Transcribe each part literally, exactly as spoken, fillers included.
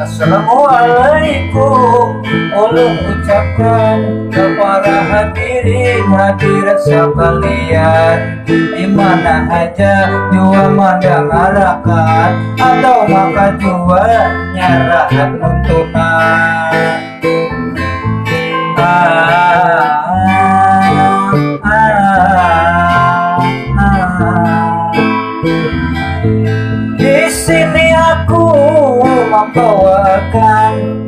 Assalamualaikum, ulun ucapkan ka para hadirin hadirat sakalian, di mana haja jua mandangarakan atau maka jua nyarahat nuntunan. Ah, ah, ah, ah. Di sini aku membawakan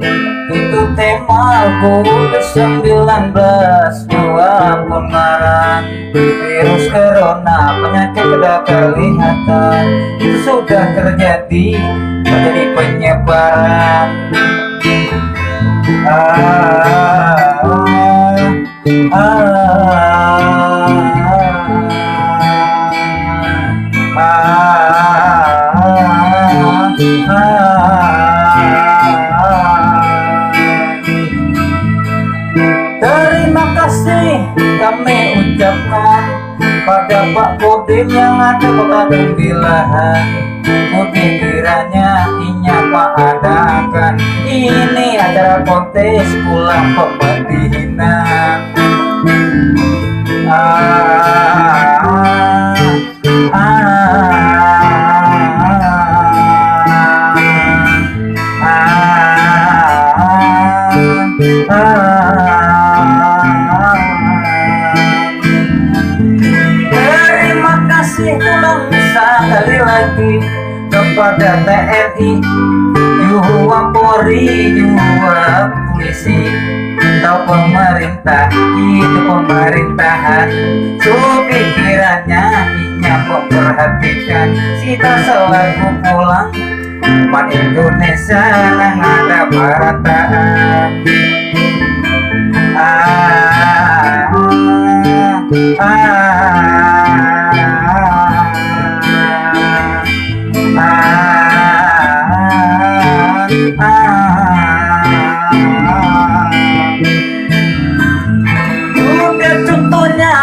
itu tema covid sembilan belas dua pun ngaran virus corona, penyakit kada kelihatan, itu sudah terjadi, terjadi penyebaran. Ah, ah, ah, ah, ah. Terima kasih kami ucapkan pada Pak Kodim yang ada kota Tembilahan. Mungkin kiranya inya maadakan ini acara kontes pulang pembadihinan. Ah, ah, ah, ah. Terima kasih pulang sekali lagi kepada T N I, jua Polri, jua polisi, atau pemerintah, itu pemerintahan. Supi kiranya inya memperhatikan kita selaku pulang umat Indonesia nang ada barataan. Ah, ah, ah, ah, ah, ah. Juga contohnya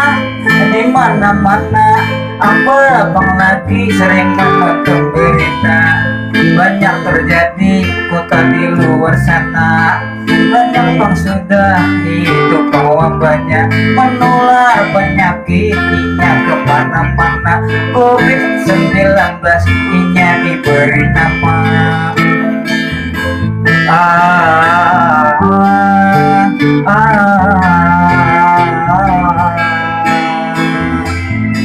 di mana-mana, apa bang lagi sering menonton berita, banyak terjadi kota di luar sana. Banyak pang sudah hidup pang wabahnya, menular penyakit inya kemana-mana. Covid sembilan belas inya diberi nama. Ah, ah, ah, ah,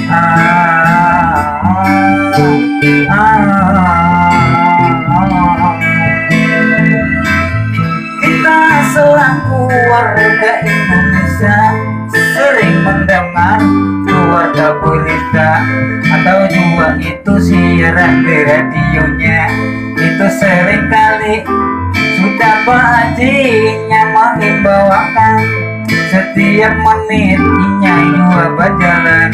ah. Kita selaku warga Indonesia sering mendengar keluarga berita atau juga itu siaran di radionya. Itu sering kali sudah Pak Haji inya menghimbauakan setiap menit inya juga berjalan.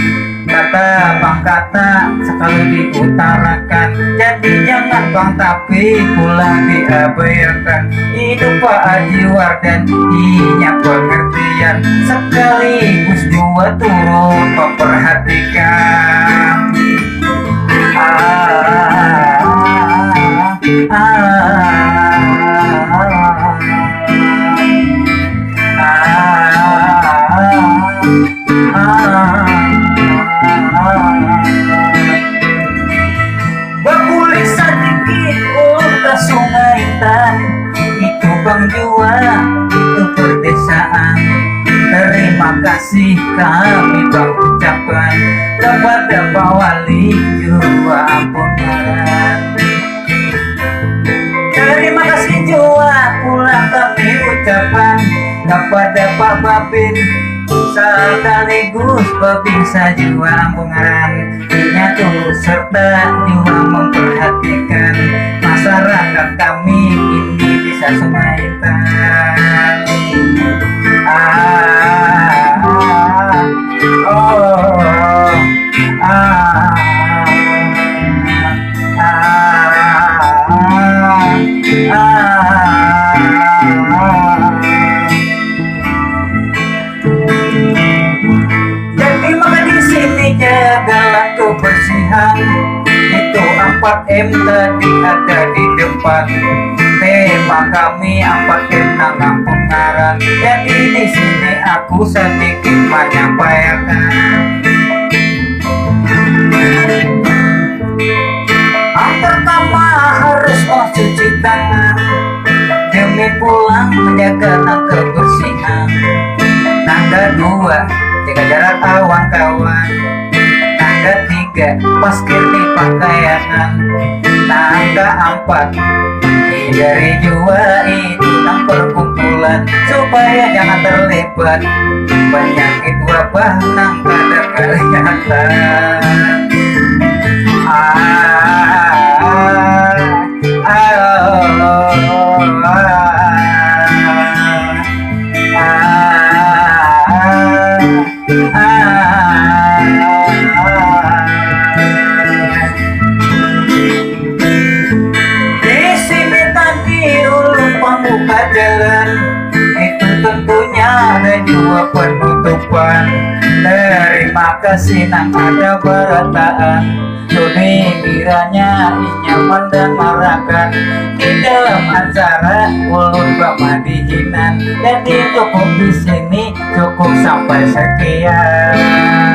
Kata pang kata sekali diutarakan, jadi jangan pang tapi pulang diabaiakan. Hidup Pak Haji Wardan inya pengertian, sekaligus juga turut memperhatikan. Ah, ah, ah, ah, ah. Bakulik sadikit ulun ka Sungai Tan, itu pang jua, itu perdesaan. Terima kasih kami pang ucapkan kepada Pak Wali jua ampun ngaran. Terima kasih jua pulang kami ucapkan kepada Pak Babin Sekaligus babisa jua Ampung Ngaran, inya turut serta jua memperhatikan masyarakat kami ini di Sasumaitan. Ah, oh, ah, ah, ah, ah. Jadi maka di sini jagalah kebersihan. Itu empat M tadi ada di depan. Tema kami empat M nang Ampung Ngaran. Jadi di sini aku sedikit menyampaikan. Yang pertama harus mencuci tangan demi pulang menjaga nang kebersihan. Nang kedua, jaga jarak awan kawan. Nang ketiga, masker di pakaian. Nang keempat, hindari jua itu nang perkumpulan supaya jangan terlibat penyakit wabah nang kada kelihatan. Ah, ah, ah, ah, ah, ah. Di sini tadi ulun pembuka jalan, itu tentunya ada jua penutupan. Terima kasih nang ada barataan. Sudi kiranya inya mendengarakan di dalam acara ulun bamadihinan. Jadi cukup di sini, cukup sampai sekian.